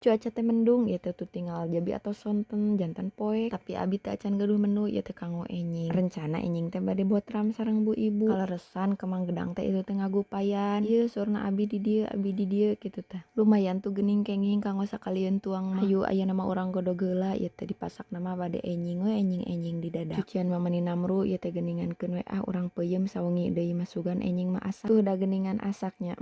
Cuaca teh mendung ieu teh tuh tinggal jabi atos sonten janten poek, tapi abi teh acan gaduh menu ieu teh kanggo enjing. Rencana enjing teh bade botram sareng bu ibu. Kaleresan kemang gedang teh itu teh ngagupayan. Ieu saurna abi di dieu, abi di dieu kitu tah. Lumayan tuh geuning kenging kanggo sakalieun tuang mah. Hayu ayeuna mah urang godog heula ieu teh dipasakna mah bade enjing we, enjing-enjing di dadak. Cucian mah meuni namru ieu teh geuningan keun we ah, urang peuyeum sawengi deui mah sugan enjing mah asak. Tuh da geuningan asaknya.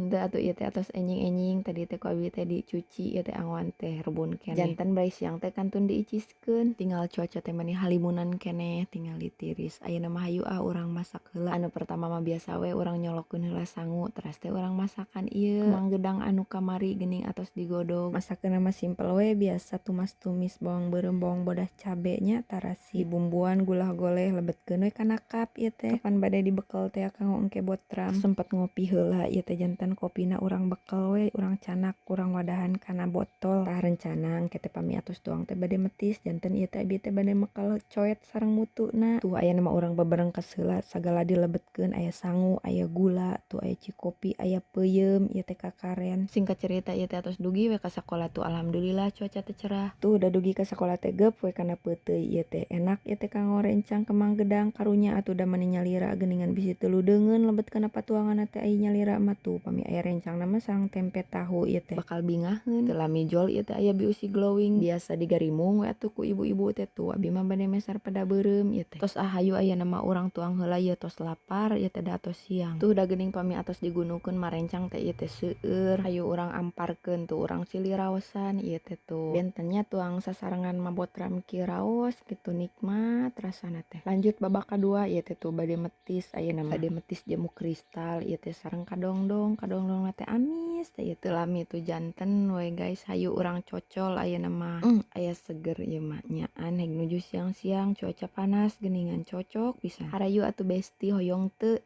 Henteu atuh ieu teh atos enjing-enjing tadi teh ku abi teh dicuci ieu teh angoan teh rebun keneh. Janten bari siang teh kantun diiciskeun. Tinggal cuaca teh meuni halimunan keneh tinggal ditiris. Ayeuna mah hayu ah urang masak heula. Anu pertama mah biasa we urang nyolokeun heula sangu teras teh urang masakan ieu. Kemang gedang anu kamari geuning atos digodog. Masakeunna mah simpel we, biasa tumas-tumis bawang beureum, bawang bodas, cabe nya, tarasi bumbuan gula goleh, lebetkeun we kana cup ieu teh. Kapan bade dibekel teh kanggo engke botram. Sempet ngopi heula ieu teh, janten kopina urang bekel we, urang canak, urang wadahan kana botol. Tah, rencana engke teh pami atos tuang teh bade metis, janten ieu teh abi teh bade mekel coet sareng mutuna. Tuh, ayeuna mah urang beberengkes heula, sagala dilebetkeun, aya sangu, aya gula tuh, aya cikopi, aya peuyeum ieu teh kakaren. Singkat cerita, ieu teh atos dugi we ka sakola tuh, alhamdulillah cuaca teh cerah. Tuh, da dugi ka sakola teh geup we kana peuteuy ieu teh, enak ieu teh kanggo rencang kemang gedang. Karunya atuh da meuni nyalira geuningan, bisi teu ludeungeun lebet kana patuanganna teh ai nyalira mah. Tuh, pami aya rencangna mah sareng tempe tahu ieu teh bakal bingaheun. Teu lami jol ieu teh aya biusi glowing biasa digarimung we atuh ku ibu-ibu teh. Tuh, abi mah bade meser pada beureum ieu teh. Tos ah, hayu ayeuna mah urang tuang heula ieu, tos lapar ieu teh, da atos siang. Tuh da geuning pami atos digunukeun mah rencang teh ieu teh seueur. Hayu urang amparkeun tuh, urang silih raosan ieu teh. Tuh, bentennya tuang sasarengan mah botram kieu, raos gitu, nikmat rasana teh. Lanjut babak kadua ieu teh, tuh bade metis ayeuna mah, bade metis jamu kristal ieu teh sareng kadongdong. Kadongdong teh amis teh ieu teh, lami tuh. Janten we guys, hayu urang cocol ayeuna mah. Aya seger ieu mah nyaan, heg nuju siang-siang cuaca panas geuningan, cocok pisan. Harayu atuh besti, hoyong teu?